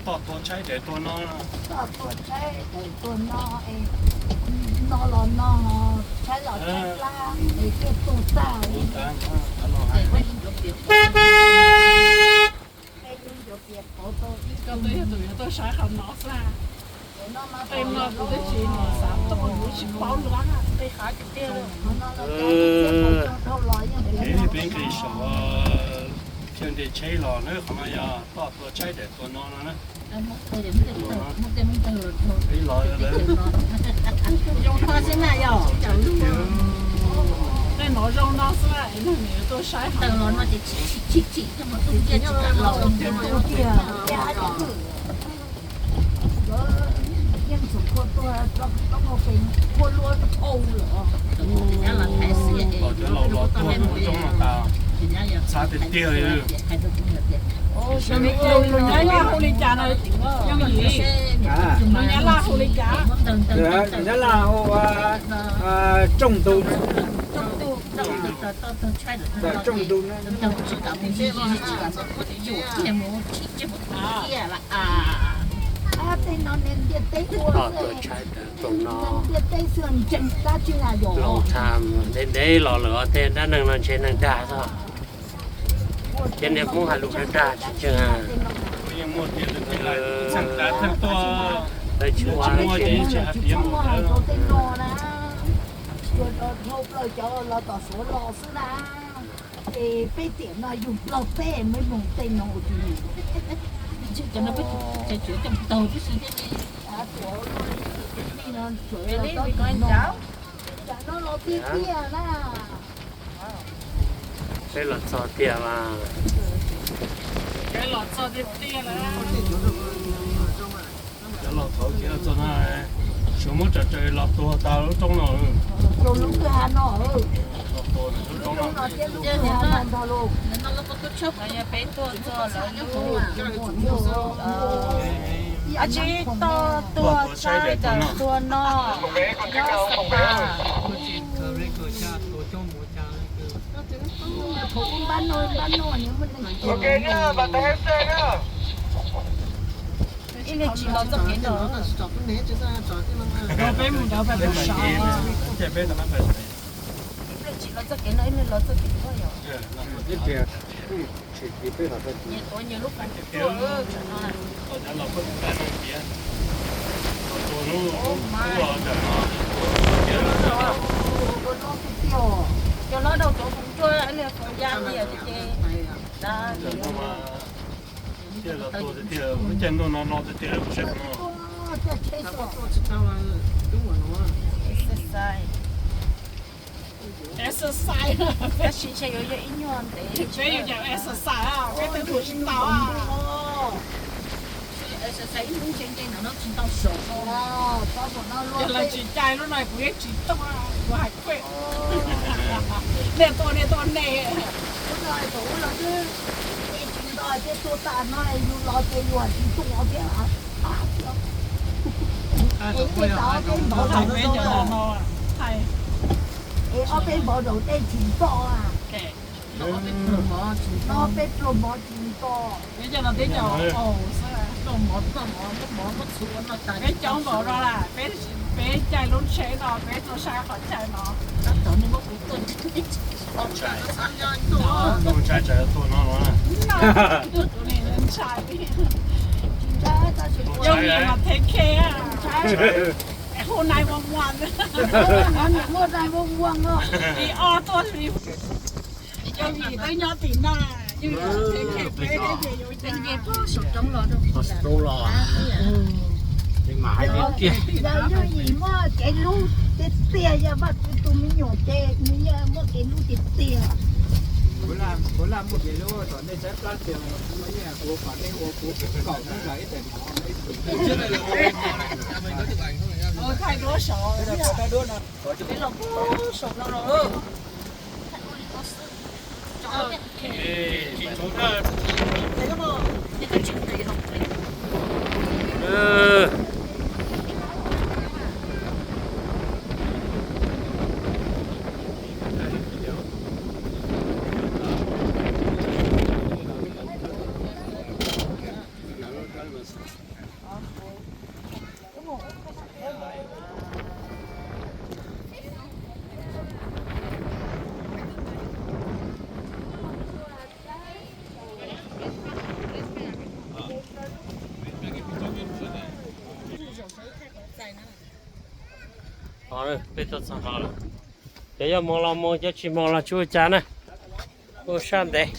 Toj tua tshaib daim tuag no, toj tua tshaib daim tuag no, no los no, tshaib los tshaib plab, es thiaj tuag tag li. Koj twb yog tus yuav tuaj saib qhov no xwb. Tej no kuv twb tsis xav tuaj, kuv tsis paub lawm, tej qhov tiag tiag. Kev peb nqis saum chaw nres tsheb los na, qhov no yog toj tua tshaib daim tuag no no na. Peb los lawm. Tej no zoo no xwb, es neeg nws yuav tuaj saib qhov no. Yeej txhum kua tuag, kua luaj dhau lawm. Cov laus los tuag roob no tas, txhav tiag tiag li. Lus Nyab Laj hu li cas na? Lus Nyab Laj hu li cas? Lus Nyab Laj hu Trong Ntug. Trong Ntug. Tej no ntiaj teb ua, ntiaj teb xwb ntseeg dab tsi na yom. Ntev ntev los lawm tej dab neeg no ntshe neeg dag xwb. Ces niam Hmoob hais lus dag dag tsis ntseeg. Lawv tsis ua. Tej no na, dhau plaws cov los tom Suav los xwb na. Es peb tiam no yus Nplog peb mloog tej no ua tus. Peb los txog tiag mas. Peb los txog tiag tiag lawm. Cov laus thaud kev los txog no, Suav muab tsa raws los tuag tas lub roob no. Rau lub kwj ha no, lub roob no thiab lub kwj ha no nrog los. Peb tuaj txog lawv lub, ab tsi, toj tua tshaib daim tuag no nyob Xab Pas. Ib leeg tsis los txoj kev no. Peb mus ntawd pais pem saud. Ib leeg tsis los txoj kev no, ib leeg los txoj kev no yom. Nyias tuav nyias lub qhov tsua. Cov hlob rau tuav qhov tsua, ib leeg tuav ya nyias ces. Tiag los tuag tiag, lub caij ntuj no no tiag tiag, kuv saib no. Exercise. Exercise. Tab sis ntshe yuav yog ib nyuag ntev. Peb yuav cov exercise, peb twb mus tsis tau. Exercise ib hnub ntshe nce ntawm no tsis tau saum. Yog lawv tsis cais lub no kuv yeej tsis tuaj, kuv hais kuj. Nej tuaj, nej tuaj, nej. Ub no thaum ub los twb tsis nto ces tuaj tas no yus los ces yus tsis tuaj thiab. Es nej tau ob peb npav, es ob peb npav zaum tej tsis nto. No peb pluag mov tsis nto. Peb coob npaum no las, peb, peb caij lub tsheb no, peb tuaj saib qhov chaw no. Ntshai tsam tuaj no no. Ntshai. Yooj yim mas thev khe. Hu nine one one. Yooj yim twb nyob tim no, yooj yim thev khe peb thiab ces yuav nce puag saum roob los rau. Yog yooj yim muaj kev hlub tiag tiag, yog Vaj Tswv tus me nyuam ces nws yeej muaj kev hlub tiag tiag. Ua thaij duab saud, peb los puag saum no lawm. Peb tuaj txog no lawm. Cov yog hmoov los hmoov, cov tsis hmoov los tsis ua cas na. Ua sab ntev.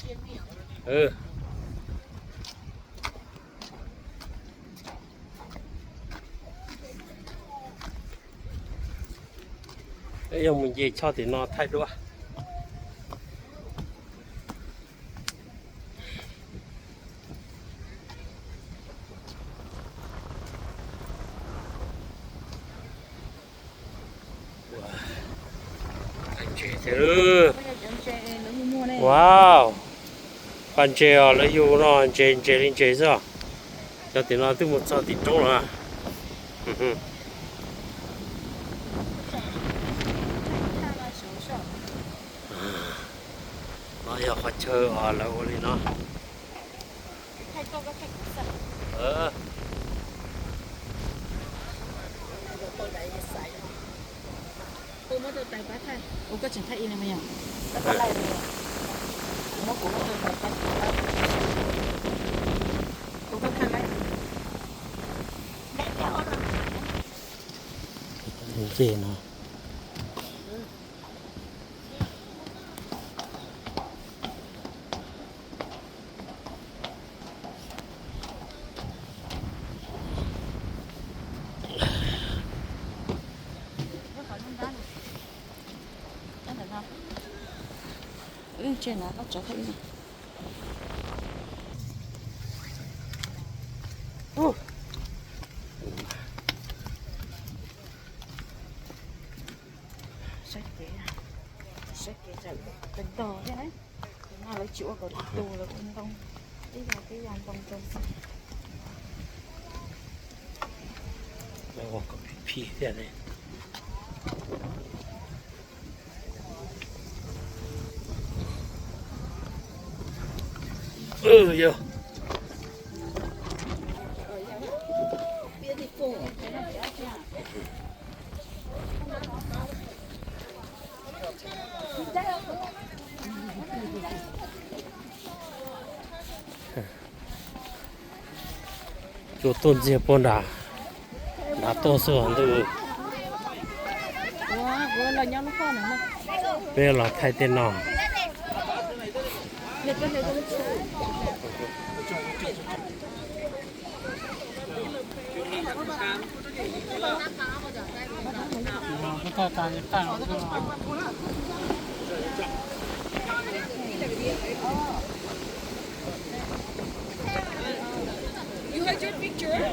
Peb yuav mus nce choj tim no thaij duab. Wow, pas ntses os, lawv yug no ntses ntses li ntses xwb os. Cov tim no twb mus txog tim roob lawm. No yog qhov chaw uas lawv ua li no. Nce no. Saib kev, saib kev tseem tag ntog thiab. Tus no lawv tsis ua kom tus tus, lawv ua ntoo, ib yam ib yam ntoo rau xwb. Lawv ua kom phim phim thiab ne. Yog Cua tuaj ntxiag puag nram, nram tuaj xwb ntuj. Peb los thaij tej no.